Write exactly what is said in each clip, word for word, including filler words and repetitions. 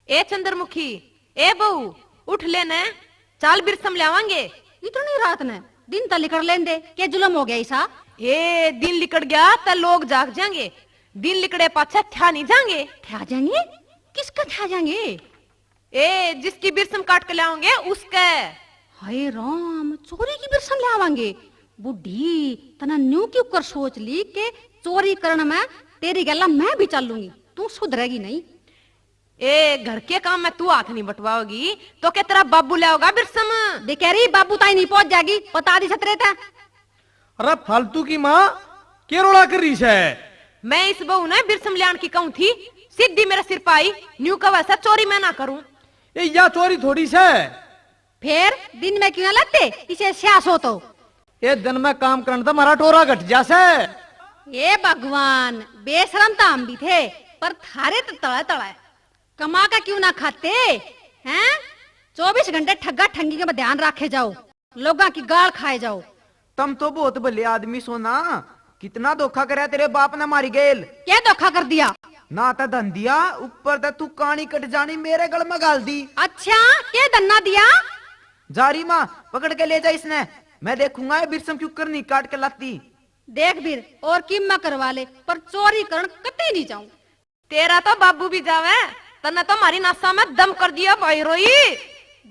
ए चंद्रमुखी, ए बहू, उठ ले न, चाल बिरसम ल्यावांगे। इतनी रात ने दिन तो लिकड़ लेंदे, के जुलम हो गया इसा? ए दिन लिकड़ गया तो लोग जाग जाएंगे, दिन लिकड़े पाछे ठा नहीं जाएंगे। ठा जाएंगे? किसका ठा जाएंगे? ए, जिसकी बिरसम काट के लाओगे उसके। हाय राम, चोरी की बिरसम ले आवांगे? बूढ़ी, तने न्यू क्यों कर सोच ली के चोरी करण में तेरी गैला मैं भी चालूंगी, तू सुधरेगी नहीं। ए, घर के काम में तू हाथ नहीं बटवाओगी तो के तेरा बाबू ले आओगा बिरसम? दे कह रही, बाबू ताई नहीं पहुंच जाएगी, बता दी सतरे तै। अरे फालतू की माँ, के रोला कर रही सै? मैं इस बहू ने बिरसम ल्याण की कहूं थी, सीधी मेरे सिर पे आई, न्यू कहे सै चोरी मैं ना करूं। ए, या चोरी थोड़ी सै। फिर दिन में क्यों ना लाते इसे स्यास हो तो? ए, दिन में काम करण तो हमारा टोरा घट जा सै। ए भगवान, बेशरम तो हम भी थे, पर थारे तो तला तला है। कमा के क्यों ना खाते हैं? चौबीस घंटे ठग्गा ठंगी के ध्यान रखे जाओ, लोगां की गाल खाए जाओ। तम तो बहुत भले आदमी सो ना, कितना धोखा करया तेरे बाप ने मारी गेल। क्या धोखा कर दिया? ना तो धन दिया, ऊपर तो तू कानी कट जानी मेरे गल में गाल दी। अच्छा, के धन ना दिया? जा रही माँ, पकड़ के ले जा इसने, मैं देखूंगा ये बिरसम क्यों कर नहीं काट के लाती। देख बीर, और किम में करवा ले, पर चोरी करण कतई नहीं जाऊं। तेरा तो बाबू भी जावे, तन्ने तो मारी नासा में दम कर दिया भाई रोई।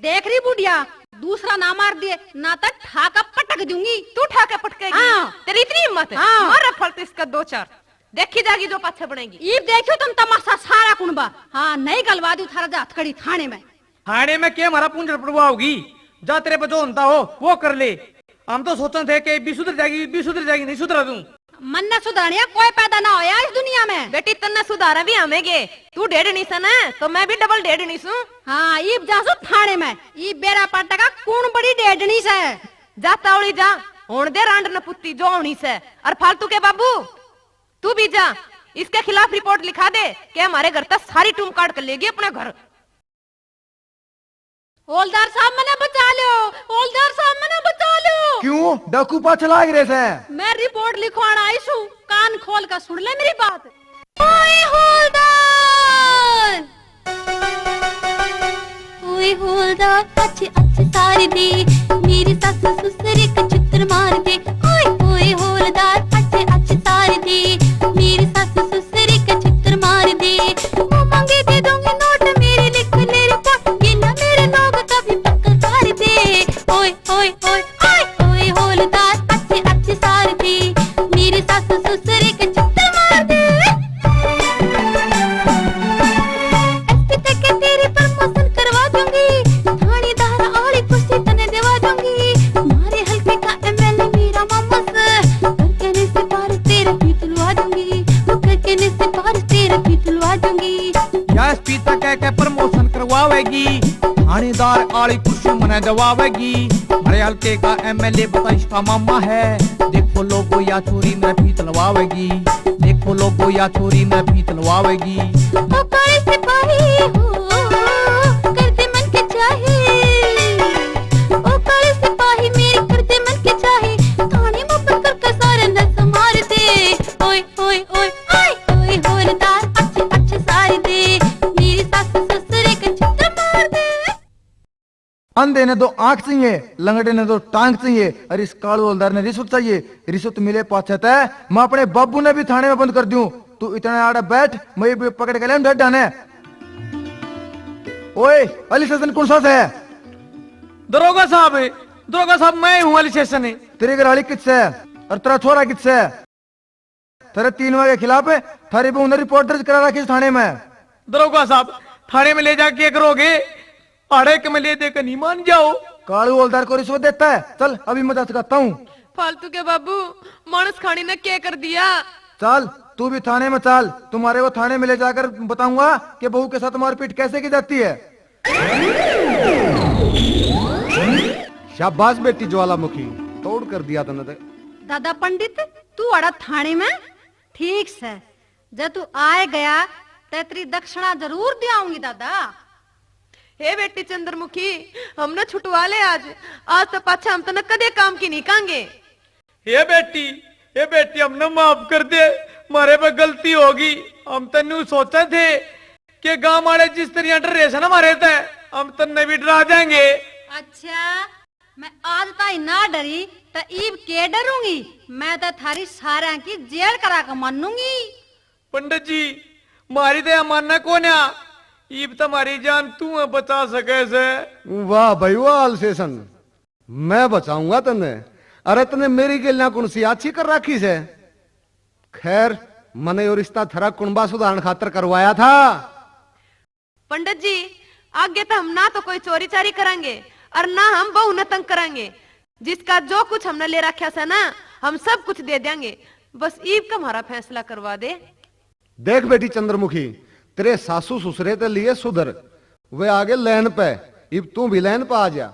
देख रही बुढ़िया, दूसरा ना मार दिए ना तो ठा के पटक दूंगी। तू ठा के पटकेगी? हाँ। तेरी इतनी हिम्मत है? हाँ। मार फलते इसका दो चार, देखी जागी जो पाछे बनेगी। इब देखियो तुम तमाशा सारा कुणबा। हाँ, नहीं गलवा दूं थारा जा हथकड़ी थाने में। थाने में के हमारा पूंजड़ पड़वाओगी? जा तेरे पे जो होता हो वो कर ले। हम तो सोचन थे कि भी सुधर जाएगी, भी सुधर जाएगी, नहीं सुधरा तू। मन्ने सुधारनिया कोई पैदा ना होया इस दुनिया में। बेटी, तन्ने सुधारा भी हमेंगे। तू ढेडनी से ना, तो मैं भी डबल ढेडनी सूं। हाँ, ईब जा सू थाने में। ईब बेरा पाटा का कौन बड़ी ढेडनी से? जा तावली जा, होण दे रांड नपुत्ती जो होनी से। और फालतू के बाबू, तू भी जा, इसके खिलाफ रिपोर्ट लिखा दे कि हमारे घर तक सारी टूम काट कर लेगी अपने घर। हवलदार साहब, मने बचा लो। हवलदार साहब, मने बचा लो। क्यों, डाकू पाछे लाग रहे से? मैं रिपोर्ट लिखवाना आई सू, कान खोल कर सुन ले मेरी बात। ओए हवलदार, ओए हवलदार, अच्छे अच्छे सारे दे, मेरी सासू ससुर एक छुतर मार दे। ओए ओए हवलदार, अच्छे अच्छे सारे दे, मेरी सासू ससुर एक छुतर मार दे। मुंह मांगे दे दूंगी नोट, मेरे लिख ले रिपोर्ट, ये ना मेरे लोग कभी पक्का कर दे। ओए ओए ओए ओए ओए हवलदार, अच्छे अच्छे सार दे, मेरे सासू ससुर एक छुट्टा मार दे। एसपी तक के तेरी प्रमोशन करवा दूंगी, थानेदार आली कुर्सी तने दिवा दूंगी। मारे हल्के का एमएलए मेरा मामा से, घर कहने से पार तेरा भी तुलवा दूंगी, वो घर कहने से पार तेरा भी तुलवा दूंगी। या एसपी तक कह के प्रमोशन करवावेगी, थानेदार आली कुर्सी मने दवावेगी। हमारे हल्के का एमएलए बता इसका मामा है। देखो लोगो या छोरी मेरा फीत लवावेगी, देखो लोगो या छोरी मेरा फीत लवावेगी। ओ काले सिपाही हो, कर दे मन के चाहे। ओ काले सिपाही मेरे कर दे मन के चाहे। थाने में पकड़ के सारे नस मार दे। ओए ओए ओए ओए ओए हवलदार, अच्छे अच्छे सारे दे, मेरी सास ससुर के छुट्टा मार दे। अंधे ने दो आंख चाहिए, लंगड़े ने दो टांग चाहिए, और इस कालू हवलदार ने रिश्वत चाहिए। रिश्वत मिले पाछे तै मैं अपने बाबू ने भी थाने में बंद कर दूं। तू इतने आड़े बैठ, मैं भी पकड़ के ले ढड्डा ने। ओए, अली सेशन कौन सा है? दरोगा साहब, दरोगा साहब, मैं हूँ अली सेशन। तेरी घरवाली कित से और तेरा छोरा कित से? तेरे तीन वार के खिलाफ थारी बहू ने रिपोर्ट दर्ज करा रखी इस थाने में। दरोगा साहब, थाने में ले जाके क्या करोगे? आड़े के में ले दे के नहीं मान जाओ। कालू हवलदार को रिश्वत देता है। चल, अभी मैं दस्तखत हूँ। फालतू के बाबू, मानस खानी ने क्या कर दिया? चल, तू भी थाने में चल। तुम्हारे को थाने में ले जाकर बताऊंगा कि बहू के साथ मारपीट कैसे की जाती है। शाबाश बेटी ज्वालामुखी, तोड़ कर दिया तन्ने तो। दादा पंडित, तू आड़ा थाने में? ठीक से, जब तू आए गया, ते तेरी दक्षिणा जरूर दियाऊंगी दादा। हे बेटी चंद्रमुखी, हमने छुटवा ले आज, आज तो पाछा हम तन्ने कदे काम की नहीं कांगे। हे बेटी, हे बेटी, हमने माफ कर दे, मारे पे गलती होगी। हम तो न्यू सोचे थे के गांव वाले जिस तरह डरे से ना मारे थे, हम तन्ने भी डरा देंगे। अच्छा, मैं आज ताई ना डरी, तो ईब के डरूंगी? मैं तो थारी सारा की जेल करा के मानूंगी। पंडित जी, मारी दया मानना कोन्या, ईब तो मारी जान तू है बचा सके से। वाह भाई वाह, अलसेशन, मैं बचाऊंगा तन्ने। अरे तन्ने मेरी गेल्या कौन सी आछी कर राखी से? खैर, मने यो रिश्ता थारा कुणबा सुधारण खातर करवाया था। पंडित जी, आगे तो हम ना तो कोई चोरी चारी करांगे और ना हम बहू ने तंग करांगे। जिसका जो कुछ हमने ले रखा से ना, हम सब कुछ दे देंगे। बस ईब का हमारा फैसला करवा दे। देख बेटी चंद्रमुखी, तेरे सासू ससुरे ते लिए सुधर, वे आगे लाइन पे, इब तू भी लाइन पे आ जा।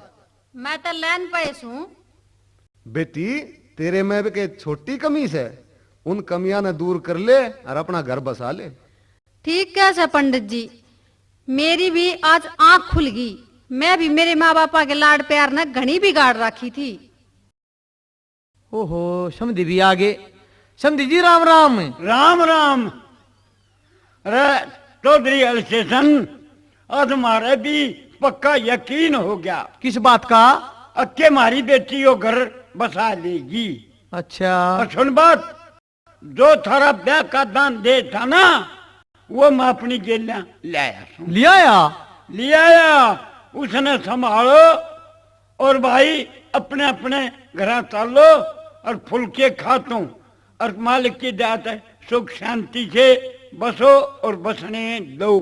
मैं तो लाइन पे ही सूं। बेटी, तेरे में भी के छोटी कमी से, उन कमियां ने दूर कर ले और अपना घर बसा ले। ठीक कह से पंडित जी, मेरी भी आज आंख खुल गई। मैं भी मेरे माँ बापा के लाड प्यार ने घणी बिगाड़ रखी थी। ओहो, समधी भी आ गए। समधी जी, राम राम। राम राम। अरे चौधरी अलसेशन, आज म्हारे भी पक्का यकीन हो गया। किस बात का? अक्के म्हारी बेटी यो घर बसा लेगी। अच्छा। और सुन बात, जो थारा ब्याह का दान दहेज था ना, वो मैं अपनी गेल्या ले आया सूं। ले आया? ले आया। उसने संभालो और भाई, अपने अपने घरां चालो और फुलके खा तू और मालिक की दया ते सुख शांति से बसो और बसने दो।